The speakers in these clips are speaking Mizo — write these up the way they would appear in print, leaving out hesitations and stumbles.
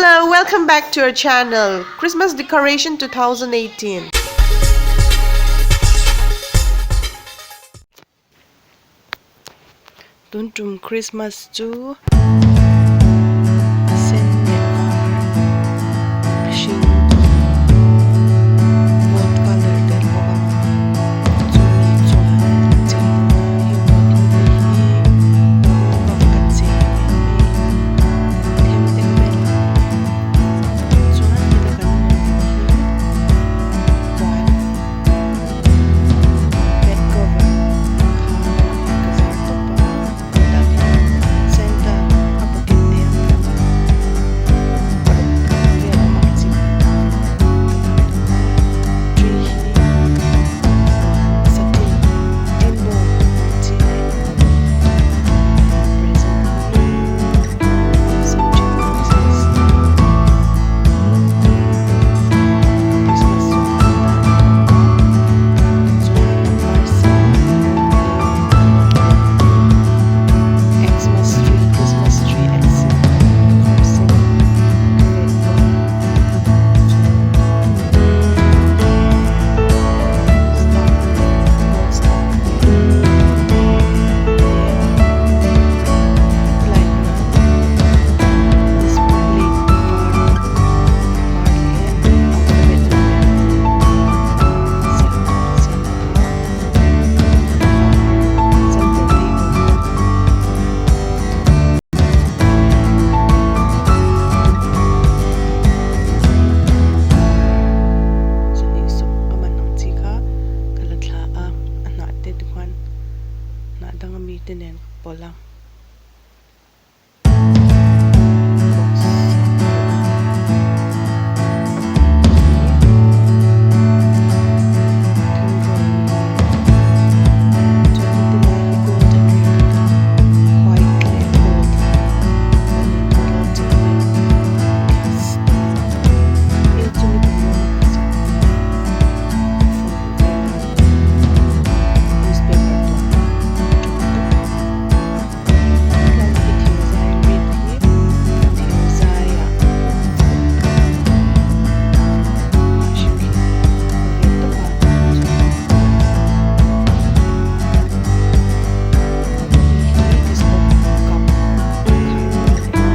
Hello, welcome back to our channel, Christmas Decoration 2018. Tun tum Christmas chu a sen leh a var a hring gold colour tel bawk a chumi chuan a chei na heng motor te hi rawng ka chei a ni mai them te ka bel a chuan heta kan hmuh hi puan. Bed cover kha banah hian ka zar tawp a tah hian Santa a pocket te ang khan paruk vel awm ang chi ka tar bawk a tree hi puan satin tin bawm ang chi leh present hi sam thin Christmas Christmas zawng ka tan a ni bawk a chuan par sen Xmas tree Christmas tree X in par sen ka vet bawk a chuan star gold star te leh light na display var var leh alphabet vel ziah ziahna kha a var center table bawk. Chawhnih sawp a man ang chi kha ka la thla a a hnah te tikhuan hnah danga mite nen ka pawlh a. Tlai hi thir zai rit hi thir zaiah hnah hring hi a vet tawp a chuan hei hi disco cup khai na a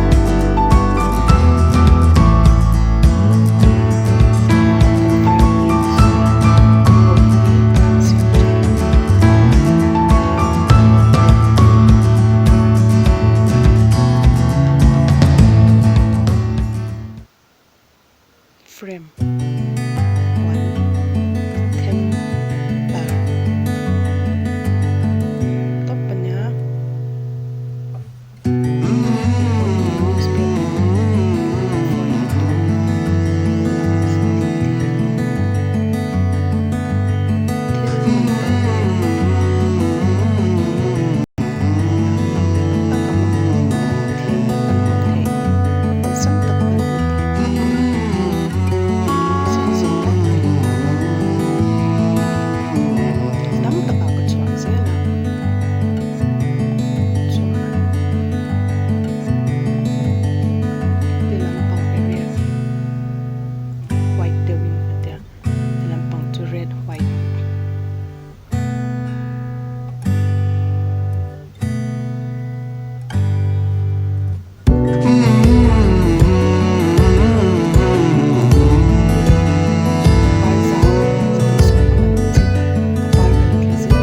ni a. Kan fireplace ho hi kan siam thin. Frame puan them tar tawp a nia. Hei pawh hi newspaper foil a tuam satin te thil man to te tam tak a hmang thil kan hman theih awlsam taka kan hman theih thil sawh tak mai thil tam takah ka chhuah zel a chuan ti lampang area hi white deuhin a tia ti lampang chu red white. Par zau chawhmeh sawm a man ang chi kha a par ka la thla zel a.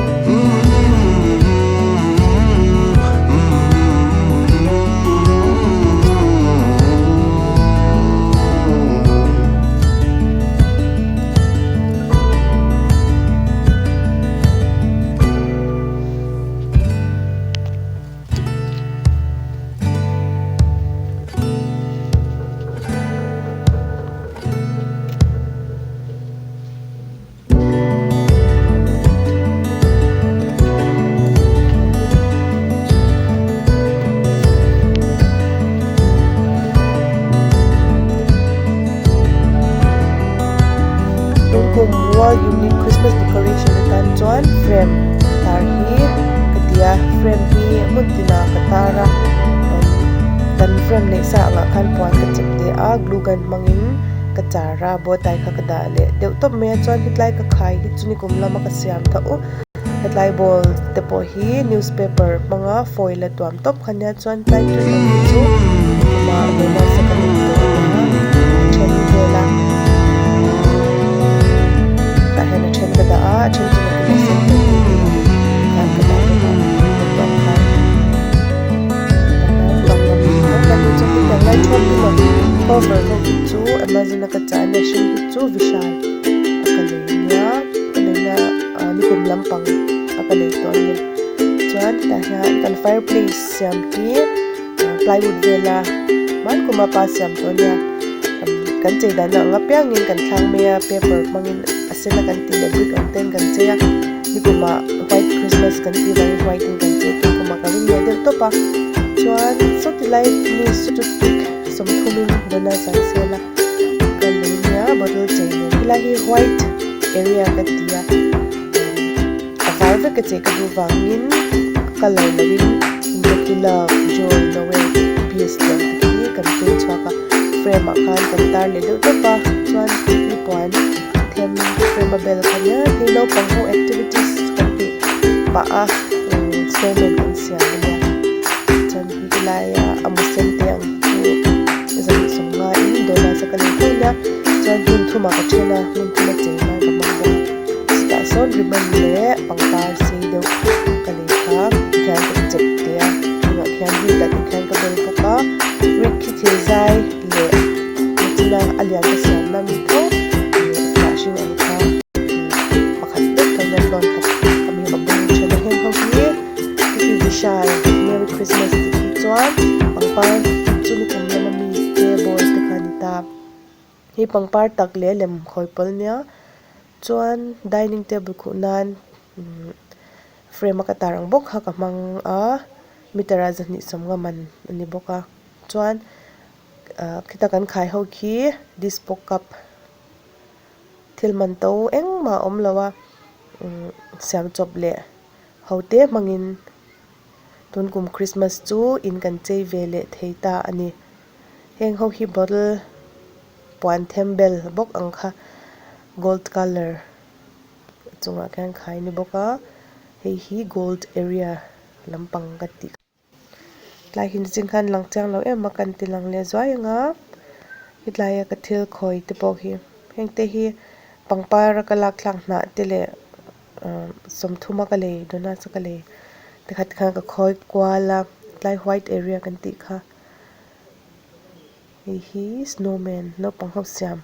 Tungkum World Unique Christmas Decoration atan chuan frame tar hi ka ti a frame hi hmun tinah ka tar a kan frame neih sa angah khan puan ka chep te a glue gun hmangin ka char a bow tie kha ka dah leh deuh tawp mai a chuan hetlai ka khai hi chu nikum lama ka siam tho hetlai ball te pawh hi newspaper hmanga foil a tuam tawp kha nia chuan tlai tree ang hi chu nikuma bonus a ka nei tawh a nia a then vel a tah hian a then ka dah a a then chu nakinah center table ah khan ka dah bawk a tawp khan tah hian bang ami bang ami chu hetiang lai thuam hi maw cover ho hi chu amazon a ka chah ania hring hi chu vishal a ka lei nia ka leina ah nikum lampang a ka lei tawh ania chuan tah hian kan fireplace siam hi plywood vela hmankum a pa siam tawh ania kan chei dan ang apiangin kan thlang mai a paper hmangin a sen a kan tih leh brick ang ten kan chei a nikum ah white christmas kan tih vangin white in kan chei tun kum ah ka ring leh deuh tawp a chuan sawti lai mi toothpick sawmthum in bonus an sel a ka lei nia bottle chei nen helai hi white area ka ti a. A var vek a che ka duh vangin colour loin Kentucky love joy noel peace tih ang te khi kan paint chhuak a frame ah khan kan tar leh deuh tawp a chuan hi puan them frame a bel kha nia hei naupang ho activities kan tih pah a snowman kan siam ania chuan hi helai a a mu sen te ang chu zan sawmnga in donuts a ka lei tho ania chuan hmun thumah ka then a hmun thuma chei nan ka hmang bawk a. Chutah sawn ribbon leh pangpar sei deuh ka lei kha tikhian ka chep teh a chungah khian rit ah te khian ka bel bawk a rit khi thil zai leh nachina a lian ka siam na mi tho leh hnah hring ang kha pakhat vek tho nia tlawn khat a mi ka bung then a heng ho hi khi vishal merry christmas tih hi chuan pangpar chu nikum lama mi te ball te kha a ni ta. Hei pangpar tak leh lem khawi pawl nia chuan dining table khuh nan umm frame a ka tar ang bawk kha ka hmang a meter ah zahnih sawmnga man a ni bawk a chuan ah khita kan khai ho khi dispo cup thil man to engmah a awm lo a umm siam chawp leh ho te hmangin tun kum christmas chu in kan chei ve leh thei ta a ni. Heng ho hi bottle puan them bel bawk ang kha gold colour chungah khian khai a ni bawk a hei hi gold area lampang ka tih tlai hi nichin khan lang chiang lo em a kan ti lang leh zuai ang a hetlai a ka thil khawi te pawh hi heng te hi pangpar a ka lak thlak hnah te leh ahh sawmthum a ka lei donuts a ka lei tikhat khan ka khawi kual a tlai white area kan tih kha. Hei hi snowman naupang ho siam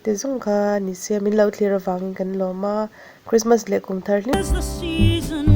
te zawng kha ni se min lo thlir avangin kan lawm a christmas leh kum thar hlim.